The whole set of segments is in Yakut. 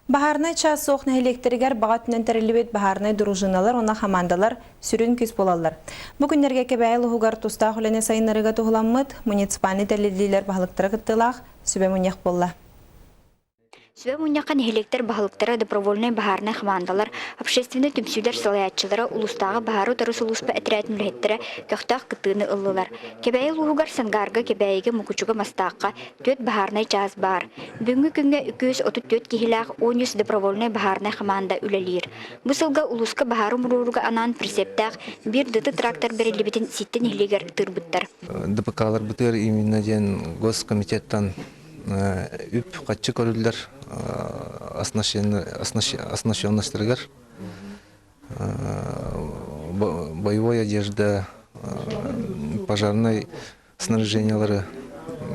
Баһаарынай чаас суох нэһилиэктэригэр баҕа өттүнэн тэриллибит баһаарынай дружиналар уонна хамаандалар сүрүн күүс буолаллар. Бу күннэргэ Кэбээйи улууһугар тустаах үлэни сайыннарыыга туһуламмыт муниципальнай тэриллиилэр баһылыктара кыттыылаах сүбэ мунньах буолла. Сүбэ мунньахха нэһилиэктэр баһылыктара, добровольнай баһаарынай хамаандалар, общественнай түмсүүлэр салайааччылара, улуустааҕы баһаары утары сулууспа этэрээтин үлэһиттэрэ көхтөөх кыттыыны ыллылар. Кэбээйи улууһугар Сангаарга, Кэбээйигэ, Мукучуга, Мастаахха түөрт баһаарынай чаас баар. Бүгүҥҥү күҥҥэ 234 киһилээх 13 добровольнай баһаарынай хамаанда үлэлиир. Бу сылга улууска баһаары умуруорууга анаан прицептээх биир ДТ трактор бэриллибитин Ситтэ нэһилиэгэр тыырбыттар. ДПК-ларбытыгар именно диэн госкомитеттан үп-харчы көрүллэр оснащенностарыгар боевой одежда, пожарный снаряжениелары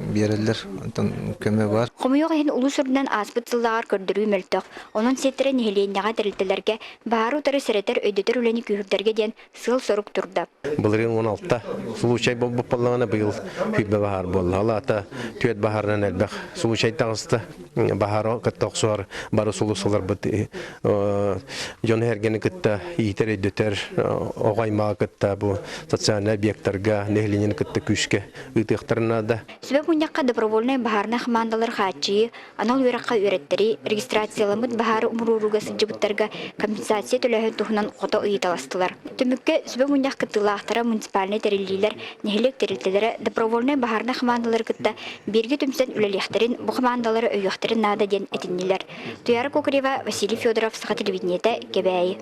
биэрэллэр, онтон көмө бар. Хомойуох иһин улуус үрдүнэн ааспыт сыллааҕар көрдөрүү мөлтөх. Онон сиэттэрэ нэһилиэнньэҕэ тэрилтэлэргэ баһаары утары сэрэтэр, өйдөтөр үлэни күүһүрдэргэ диэн сыал-сорук турда. Былырыын 16 случай буолбут буоллаҕына, быйыл сүүрбэ баһаар буолла. Ол аата түөрт баһаарынан элбэх случай таҕыста. Баһаары кытта охсуһар бары сулусаларбыт дьону эргэни кытта иитэр өйдөтөр оҕо аймаҕы кытта бу социальнай объектарга нэһилиэнньэни кытта күүскэ ыытыахтарын наада. Сүбэ мунньахха добровольнай баһаарынай хамаандалар хааччыйыы, анал үөрэххэ үөрэттэрии, регистрацияламмыт баһаары умуруорууга сылдьыбыттарга компенсация төлөөһүн туһунан хото ыйыталастылар. Түмүккэ сүбэ мунньах кыттыылаахтара муниципальнай тэриллиилэр, нэһилиэк тэрилтэлэрэ добровольнай баһаарынай хамаандалары кытта бииргэ түмсэн үлэлиэхтэрин, бу хамаандалары өйүөхтэрин наада диэн этиннилэр. Туяра Кокарева, Василий Федоров, Саха телевидениетэ, Кэбээйи.